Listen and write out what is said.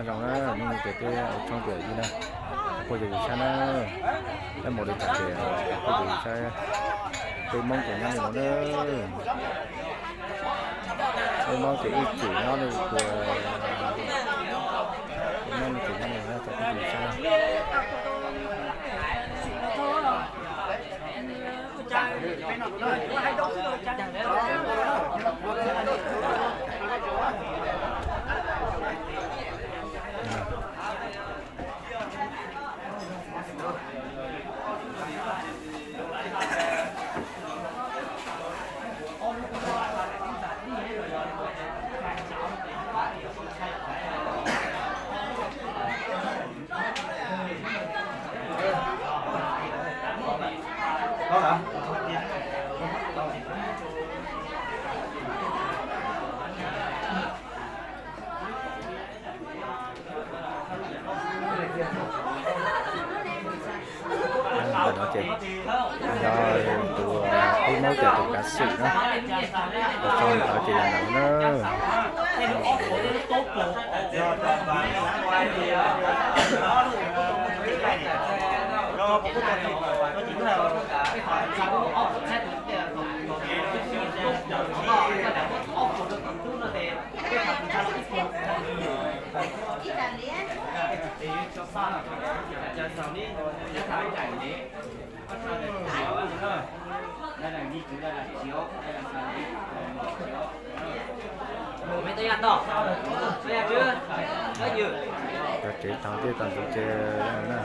Zoo na, hnub no ces peb ua tshoob pem yig na, peb yawg saib na, peb mus li cas ces peb yawg saib, peb Hmoob ces nyob li no na, peb Hmoob ces ib txwm nyob li, peb Hmoob ces nyob li no, peb yawg saib na. Ntawm no ces yog tus, tus Hmoob ces tus kav xwm na, tus sau ntawv ces yog ntawd na. Cov tsev thaum tej thaum ntawd ces na,